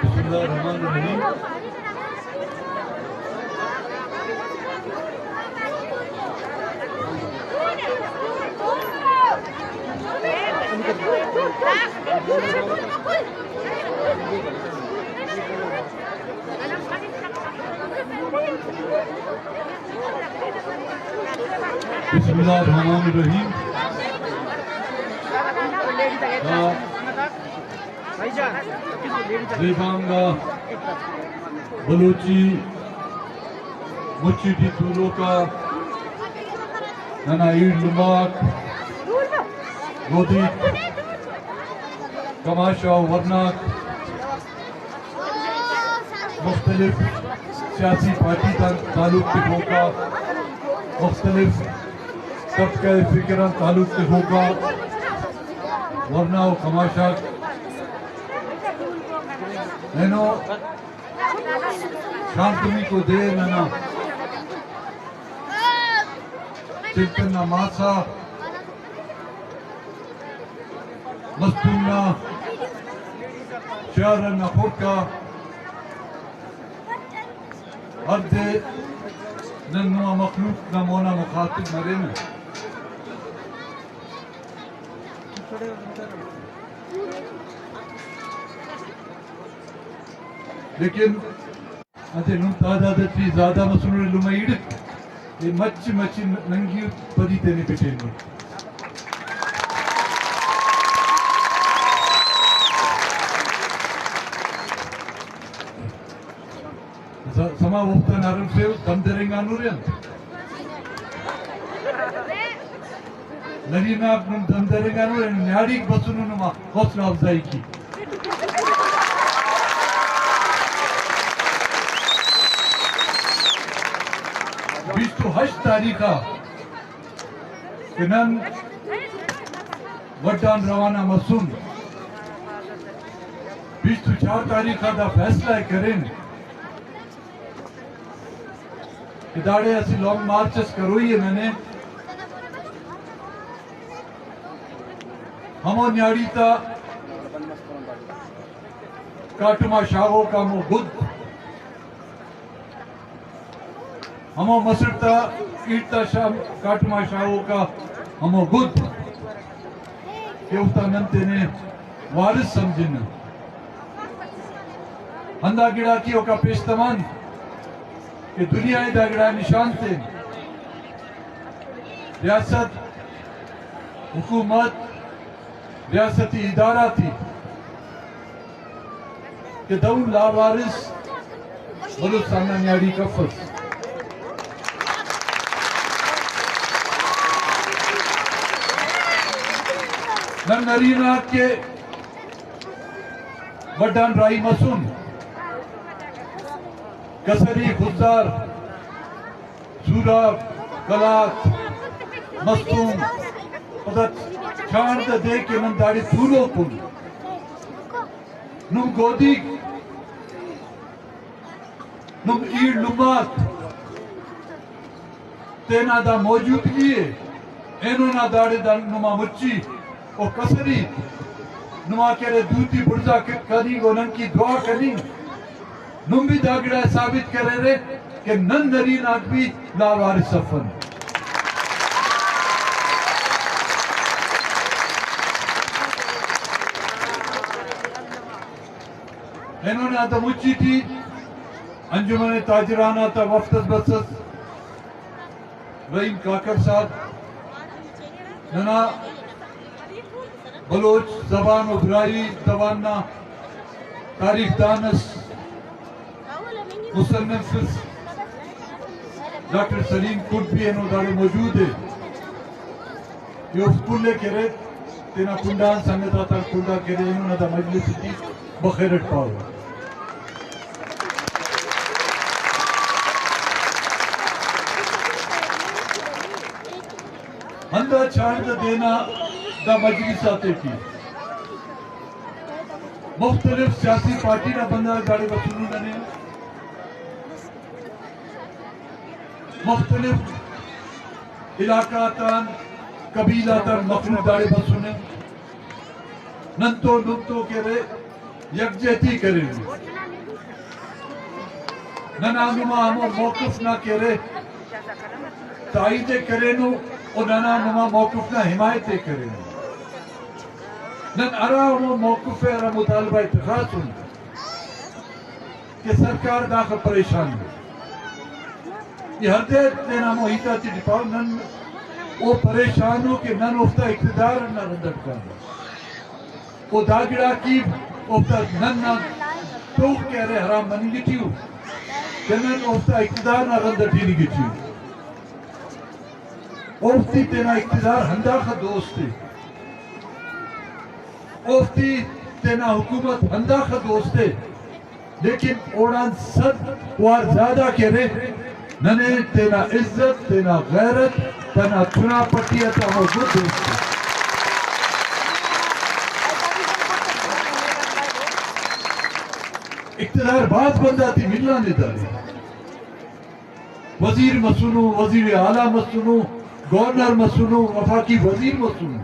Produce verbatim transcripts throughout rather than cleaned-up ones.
بسم اللہ الرحمن الرحیم۔ بسم اللہ الرحمن الرحیم۔ آ، زیبا انگا بلوچی مچی ٹی تولوک آ ننا ایڑ لمہ غاک، گودی، کماش آ ورناک، مختلف سیاسی پارٹی تا تعلق تخوک آ، مختلف طبقہ فکر آن تعلق تخوک آ ورنا و کماش آک، اینو شانتمیکو دے ننا چلتن نا ماسا مستونگ نا شار انا خڑک آ ہر دے نن نما مخلوق نا مونا مخاطب مرینہ۔ لیکن اسہ نم تعداد ٹی زیادہ مسنر لمہ ایڑک، اے مچ مچ ننگی پدی تینے پٹینر۔ س-، سما اوفتان ارفیو دم درینگانر انت۔ نرینہ آک نم دم درینگانو، اینو نیاڑیک بسنو نما حوصلہ افزائی کی۔ بیست و ہشت تاریخ آ کہ نن وڈھ آن روانہ مسن، بیست و چار تاریخ آ دا فیصلہ ءِ کرین۔ کہ داڑے اسہ لانگ مارچ اس کروئی ءِ ننے۔ ہمو نیاڑی تا کاٹم آ شاغوک آ ہمو گد، ہمو مسڑ تا ایڑ تا شا-، کاٹم آ شاغوک آ ہمو گد کہ اوفتا نن تینے وارث سمجھنہ۔ ہندا گڑاک ءِ اوکا پیش تمان کہ دنیا ءِ دا گڑا نشان تین۔ ریاست، حکومت، ریاستی ادارہ تے کہ دہن لاوارث بلوچستان نا نیاڑیک افس۔ نن نرینہ آک کہ وڈھ آن راہی مسن، کسری، خضدار، سوراب، قلات، مستونگ، پدا چانڑدہ دے کہ نن داڑے تولوک ان۔ نم گودیک، نم ایڑ لمہ آک تینا دا موجودگی ءِ اینو نا داڑے دا نما مچی او کسری نما کہ ارے دوٹی بڑزا ک-، کننگ و ننکی دعا کننگ۔ نم بھی دا گڑا ءِ ثابت کریرے کہ نن نرینہ آک بھی لاوارث افن۔ اینو نا دا مچی ٹی انجمن تاجران آتا وفد اس بسس۔ رحیم کاکڑ صاحب ننا بلوچ زبان و براہوئی زبان نا تاریخ دان اس، مصنف اس، ڈاکٹر سلیم کڈ بھی اینو داڑے موجود ءِ۔ ای اوفک کل ءِ کہ ارے تینا کنڈان سنگت آتا کنڈا کہ ارے اینو نا دا مجلس ٹی بخیر اٹ پاوہ۔ ہندا چانڑدہ دے نا دا مجلس آتیٹی مختلف سیاسی پارٹی نا بندغ داڑے بسنو ننے، مختلف علاقہ آتان، قبیلہ آتان مخلوق داڑے بسنے۔ نن تو نم تو کہ ارے یکجہتی کرینو۔ ننا نما ہمو موقف نا کہ ارے تائید ءِ کرینو و ننا نما موقف نا حمایت ءِ کرینو۔ نن ہرا ہمو موقف ءِ، ہرا مطالبہ ءِ تخاسن کہ سرکار داخہ پریشان ءِ۔ ای ہر دے تینا ہمو ہیت آتیٹی پاو، نن او پریشان ءُ کہ نن اوفتا اقتدار نا رند اٹ کانہ۔ او دا گڑاک ای اوفتا نن نا ٹوک کہ ارے حرام مننگ ٹی ءُ، کہ نن اوفتا اقتدار نا رند اٹ ہننگ ٹی ءُ۔ اوفتے تینا اقتدار ہنداخہ دوست ءِ، اوفتے تینا حکومت ہنداخہ دوست ءِ، لیکن اوڑان صد وار زیادہ کہ ارے، ننے تینا عزت، تینا غیرت، تینا چنا پٹی آتا ہمو گد دوست ءِ۔ اقتدار بھاز بندغ آتے ملانے دادے۔ وزیر مسنو، وزیر اعلیٰ مسنو، گورنر مسنو، وفاقی وزیر مسنو۔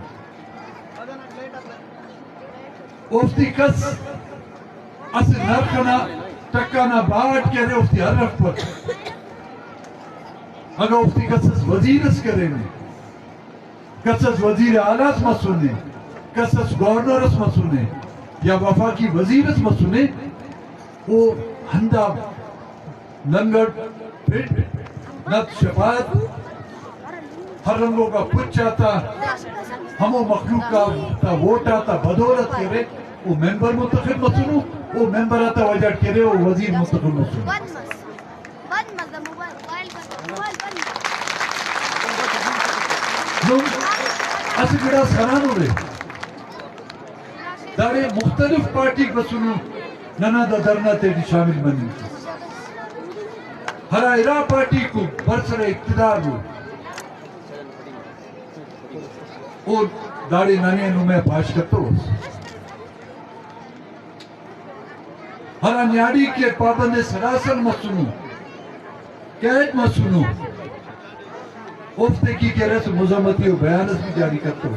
اوفتے کس اسہ نرخ ئنا ٹکا نا بہا اٹ کہ ارے اوفتے ہرفپک۔ اگہ اوفتے کس اس وزیر اس کرینے، کس اس وزیر اعلیٰ اس مسنے، کس اس گورنر اس مسنے یا وفاقی وزیر اس مسنے، او ہندا لنگڑ، پھڈ، نت، شفایت، ہر رنگوکا پچ آتا، ہمو مخلوق آتا ووٹ آتا بدولت کہ ارے، او ممبر منتخب مسنو، او ممبر آتا وجہ اٹ کہ ارے، او وزیر منتخب مسنو۔ نم اسہ گڑاس ہرانورے۔ داڑے مختلف پارٹیک بسنو ننا دا دھرنا تیٹی شامل مننگ۔ ہرا ارا پارٹیکو برسر اقتدار ءُ، او داڑے ننے نمے پاش کتوس۔ ہرا نیاڑی کہ پابند سلاسل مسنو، قید مسنو، اوفتے کی کہ ارے اسہ مذمتی و بیان اس بھی جاری کتو۔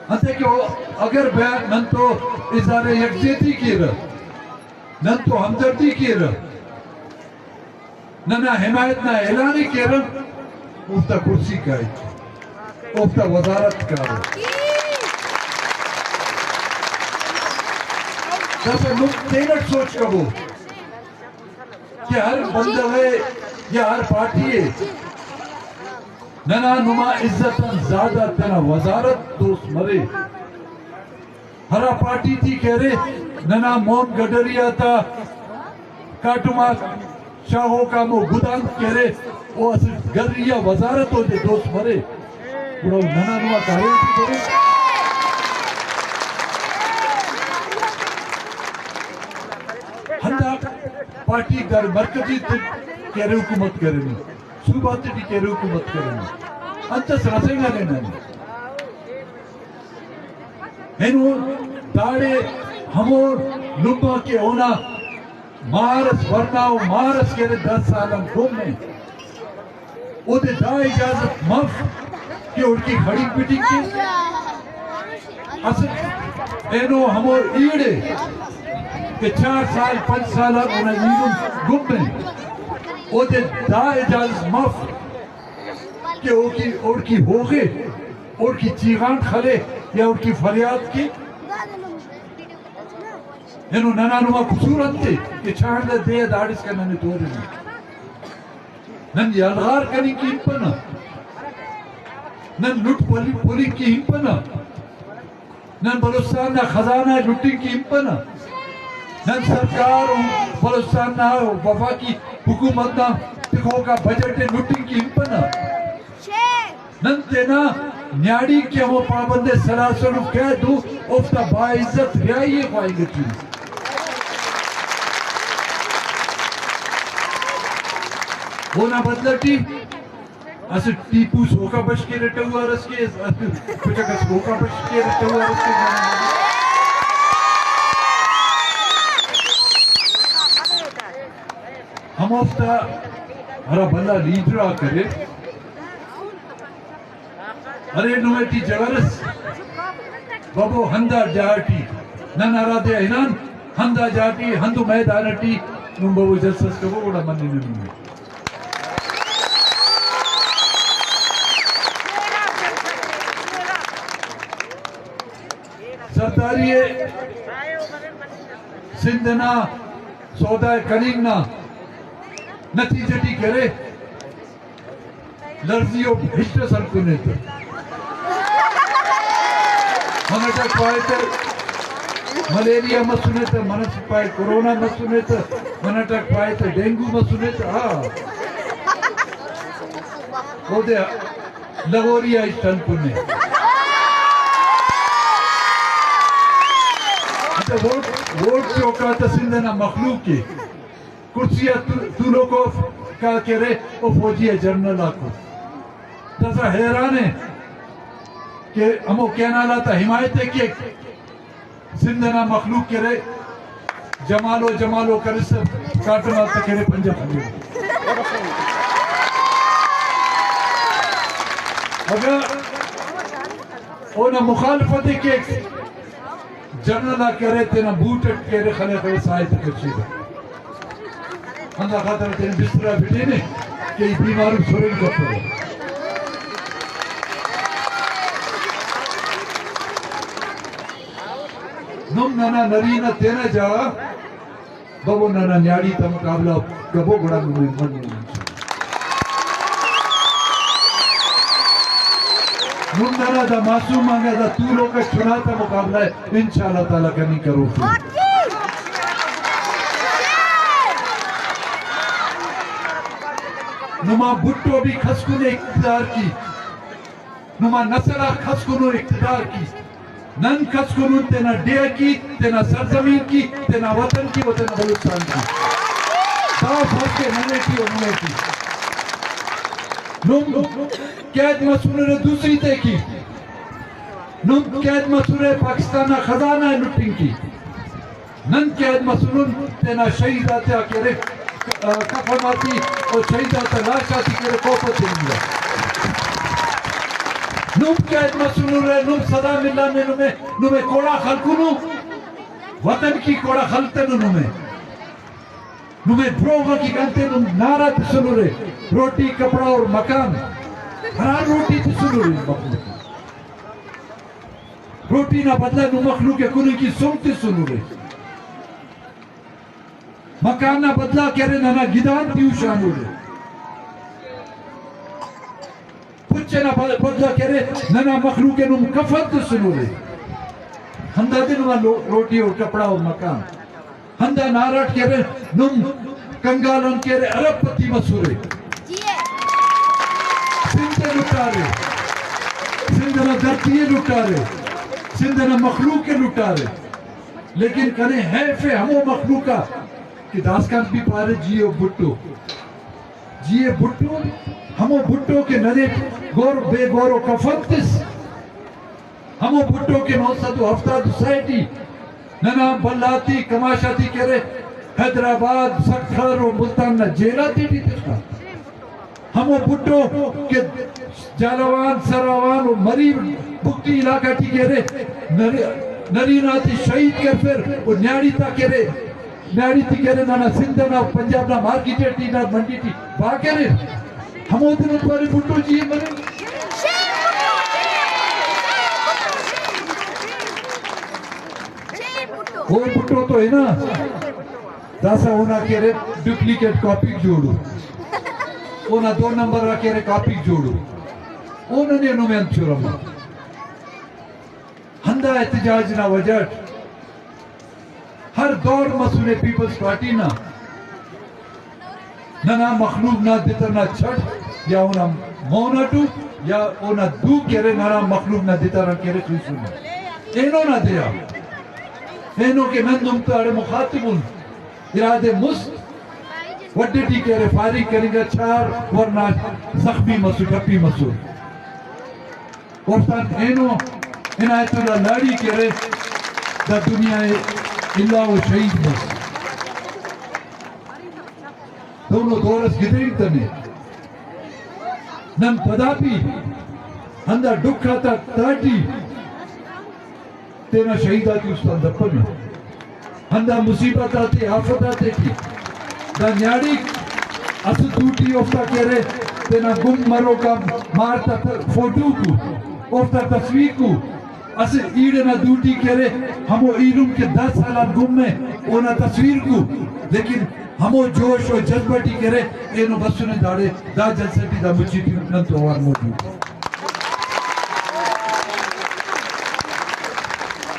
انتئے کہ او اگر بیان نن تو اظہار یکجہتی کیرہ، نن تو ہمدردی کیرہ، ننا حمایت نا اعلان ءِ کیرہ، اوفتا کرسی کائک، اوفتا وزارت کارہ۔ داسہ نم تینٹ سوچ کبو کہ ہر بندغ ءِ یا ہر پارٹی ءِ ننا نما عزت آن زیادہ تینا وزارت دوست مرے۔ ہرا پارٹی ٹی کہ ارے، ننا مون گڈری آتا کاٹم آک شاغوک آ ہمو گدانک کہ ارے، او اسہ گری آ وزارت اودے دوست مرے، گڑا او ننا نما کاریم ٹی برے۔ ہندا پارٹی داڑے مرکزی تے کہ ارے حکومت کرینے، صوبہ تے ٹی کہ ارے حکومت کرینے، انت اس رسینگانے ننے۔ اینو داڑے ہمو لمہ کہ اونا مار اس ورنا و مار اس کہ ارے دس سال آن گم ءِ، اودے دا اجازت مف کہ اوڑکہ خڑینک بٹنگ کے۔ اسہ اینو ہمو ایڑے کہ چار سال پنچ سال آن اونا ایڑن گم ءِ، اودے دا اجازت مف کہ اوکی، اوڑکی ہوغے، اوڑکی چیغانٹ خلے یا اوڑکی فریاد کے۔ اینو ننا نما قصور انت ءِ کہ چاہندہ دے آ داڑسکان ننے تورنہ۔ نن یلغار کننگ کہ ہنپنہ، نن لٹ پلی-، پلنگ کہ ہنپنہ۔ نن بلوچستان نا خزانہ ءِ لٹنگ کہ ہنپنہ، نن سرکار و بلوچستان نا وفاقی حکومت نا تخوک آ بجٹ ءِ لٹنگ کہ ہنپنہ۔ نن تینا نیاڑی کہ ہمو پابند سلاسل و قید ءُ، اوفتا باعزت رہائی ءِ خواہنگ ٹی۔ اونا بدلہ ٹی اسہ ٹیپو سوکا بش کیرہ ٹوار اس کے، اسہ کچک اس سوکا بش کیرہ ٹوار اس کے۔ ہموفتا ہرا بھلا لیڈر آک اریر، ارے نمے ٹی جوار اس، ببو ہندا ڈیہہ ٹی نن ہرادے آ ہنان، ہندا جاٹی، ہندو میدان ٹی نم ببو جلسہ اس کبو، گڑا مننہ نمے۔ زرداری ءِ سندھ نا سودا ءِ کننگ نا نتیجہ ٹی کرے۔ لڑزی و ہچ اس ہلکنے تہ۔ منٹ آک پائے تہ ملیریا مسنے تہ، منٹ پائے کرونا مسنے تہ، منٹ آک پائے تہ ڈینگو مسنے تہ، ہاں۔ اودے لغوری آ ہچ ہلکنے۔ انتئے ووٹ، ووٹ چوکا تہ سندھ نا مخلوق ءِ۔ کرسی آ تو-، تولوک آف کا کہ ارے، او فوجی آ جنرل آکو۔ داسہ حیران ءِ کہ ہمو کینال آتا حمایت ءِ کیک، سندھ نا مخلوق کہ ارے، جمالو جمالو کرسہ کاٹم آتا کہ ارے پنجاب خلیرہ۔ اگہ اونا مخالفت ءِ کیک، جنرل آک کہ ارے تینا بوٹ اٹ کہ ارے خلے خلے ساہ تے کشیرہ۔ ہندا خاطر تینا بستر آ بٹینے کہ ای بیمار اس ہرن کپرہ۔ نم ننا نرینہ تینا جاگہ ببو، ننا نیاڑی تا مقابلہ کبو، گڑا نمے مننگ۔ نم ننا دا معصوم آنگا دا تولوک چنا تا مقابلہ ءِ انشاءاللہ تعالی کننگ کروفے۔ نما بھٹو بھی کھسکنے اقتدار کی۔ نما نسل آک کھسکنو اقتدار کی، نن کھسکنن تینا ڈیہہ کی، تینا سرزمین کی، تینا وطن کی و تینا بلوچستان کی۔ دا فرق ءِ ننے ٹی و نمے ٹی۔ نم قید مسنرے دوسری تے کی، نم قید مسرے پاکستان نا خزانہ ءِ لٹنگ کی۔ نن قید مسنن تینا شہید آتیا کہ ارے، آ، کفن آتے و شہید آتا لاش آتے کہ ارے کوپہ تننگا۔ نم قید مسنرے، نم سدا ملان نے نمے، نمے کوڑا خلکنو، وطن کی کوڑا خلتنو نمے۔ نمے دروغ کی کنتے نم نعرہ تسنرے، روٹی، کپڑا اور مکان۔ حرام روٹی تسنرے مخلوق۔ روٹی نا بدلہ نم مخلوق ءِ کننگ کی سم تسنرے۔ مکان نا بدلہ کہ ارے ننا گدان تیوشانورے۔ پچ ئنا ب-، بدلہ کہ ارے ننا مخلوق ءِ نم کفن تسنورے۔ ہندادے نما لو-، روٹی اور کپڑا اور مکان۔ ہندا نعرہ اٹ کہ ارے نم کنگال آن کہ ارے ارب پتی مسرے۔ سندھ ءِ لٹارے، سندھ نا دھرتی ءِ لٹارے، سندھ نا مخلوق ءِ لٹارے۔ لیکن کنے حیف ءِ ہمو مخلوق آ کہ داسکان بھی پارے جی او بھٹو۔ جی اے بھٹو، ہمو بھٹو کہ ننے گور بے گور و کفن تس، ہمو بھٹو کہ نو سد و ہفتاد و سہ ٹی ننا بھلا تی کماش آتے کہ ارے حیدرآباد، سکھر و ملتان نا جیل آتے ٹی تخا۔ ہمو بھٹو کہ جھالاوان، سراوان و مری بگٹی علاقہ ٹی کہ ارے نری-، نرینہ تے شہید کرفر و نیاڑی تا کہ ارے نیاڑی تے کہ ارے ننا سندھ نا پنجاب نا مارکیٹ ٹی نا منڈی ٹی با کریر۔ ہمودے نن پارے بھٹو جی اے مرے۔ او بھٹو تو ہنا۔ داسہ اونا کہ ارے ڈپلیکیٹ کاپیک جوڑو۔ اونا دو نمبر آ کہ ارے کاپیک جوڑو۔ او ننے نمے انت چرما۔ ہندا احتجاج نا وجہ اٹ ہر دور مسنے پیپلز پارٹی نا ننا مخلوق نا دتر نا چھٹ یا اونا مون اٹو یا اونا دو کہ ارے ننا مخلوق نا دتر آن کہ ارے خیسنو۔ اینو نا دے آ، اینو کہ نن دم تو اڑے مخاطب ان، ارادے مست وڈے ٹی کہ ارے فائرنگ کننگا، چار ورنا زخمی مسو، ٹپی مسو۔ اوفتان اینو عنایت اللہ لاڑی کہ ارے دا دنیا ءِ الا و شہید مس۔ دونو دور اس گدرینگتنے۔ نن پدا بھی ہندا ڈکھ آتا تہٹی تینا شہید آتے استان دپنو۔ ہندا مصیبت آتے، آفت آتے ٹی دا نیاڑیک اسہ دوٹی اوفتا کہ ارے تینا گم مروکا مار تا ت-، فوٹو کو، اوفتا تصویر کو، اسہ ایڑ ئنا دوٹی کہ ارے ہمو ایلم کہ دہ سال آن گم ءِ اونا تصویر کو، لیکن ہمو جوش و جذبہ ٹی کہ ارے اینو بسنے داڑے دا جلسہ ٹی دا مچی ٹی نن تو اوار موجود۔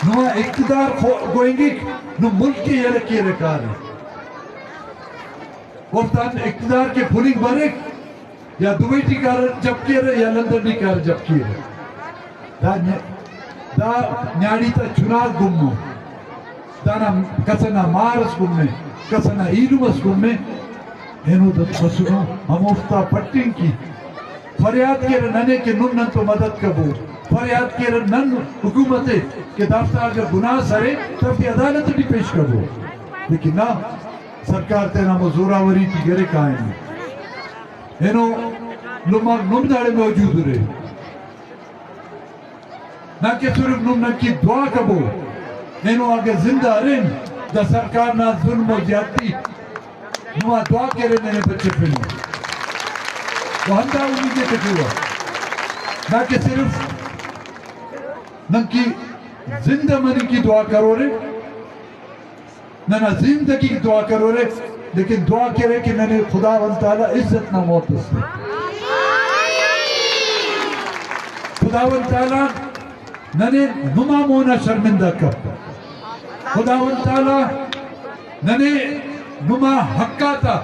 نما اقتدار خو-، گوئنگک، نم ملک ءِ یلہ کیرہ کارہ۔ اوفتان اقتدار کہ پھلنگ بریک، یا دبئی ٹی کارہ جب کیرہ یا لندن ٹی کارہ جب کیرہ۔ دا نی-، دا نیاڑی تا چناک گمو۔ دانا کس ئنا مار ئس گم ءِ، کس ئنا ایلم ئس گم ءِ۔ اینو دس مسنو ہموفتا پٹنگ کی۔ فریاد کیرہ ننے کہ نم نن تو مدد کبو۔ فریاد کیرہ نن حکومت ءِ کہ دافتا اگہ گناہ ئس ارے، دافتے عدالت ٹی پیش کبو۔ لیکن نہ، سرکار تینا ہمو زوراوری ٹی گرے کائنو۔ اینو لماک نم داڑے موجود ارے۔ نہ کہ صرف نم ننکی دعا کبو، اینو اگہ زندہ ارین، دا سرکار نا ظلم و زیادتی نما دعا کرے ننے بچفنو۔ و ہندا امید ءِ تخیوہ۔ نہ کہ صرف ننکی زندہ مننکی دعا کرورے، ننا زندگی دعا کرورے، لیکن دعا کرے کہ ننے خداوند تعالی عزت نا موت اس۔ خداوند تعالی ننے نما مونا شرمندہ کپ۔ خداوند تعالی ننے نما حق آتا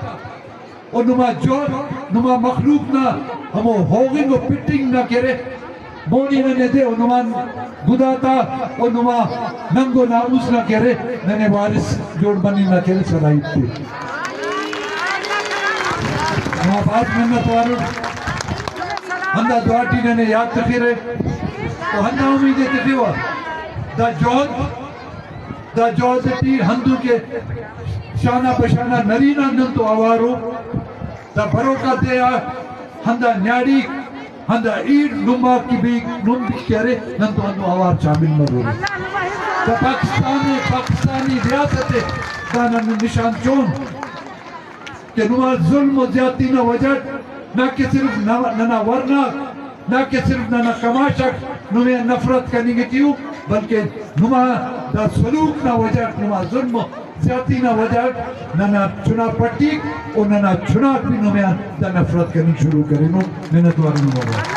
و نما جہد، نما مخلوق نا ہمو ہوغنگ و پٹنگ نا کہ ارے، مونی ننے دے و نمان گداتا و نما ننگ و ناموس نا کہ ارے، ننے وارث جوڑ مننگ نا کہ ارے صلاحیت تے۔ نما بھاز منت وارن۔ ہندا دعا ٹی ننے یات تخرہ و ہندا امید ءِ تخوہ۔ دا جہد، دا جہد ٹی ہندن کہ شانہ بشانہ نرینہ نن تو اوارو۔ دا بروکا دے آ ہندا نیاڑیک، ہندا ایڑ نما کہ بھی نم بھی کہ ارے نن تو ہندن اوار شامل مرورے۔ دا پاکستان ءِ، پاکستانی ریاست ءِ دا نن نشان چون کہ نما ظلم و زیادتی نا وجہ اٹ نہ کہ صرف ن-، ننا ورناک، نہ کہ صرف ننا کماش آک نمے آن نفرت کننگ ٹی ءُ، بلکہ نما دا سلوک نا وجہ اٹ، نما ظلم و زیادتی نا وجہ اٹ ننا چنا پٹیک و ننا چناک بھی نمے آن دا نفرت کننگ شروع کرینو۔ منت وار نما۔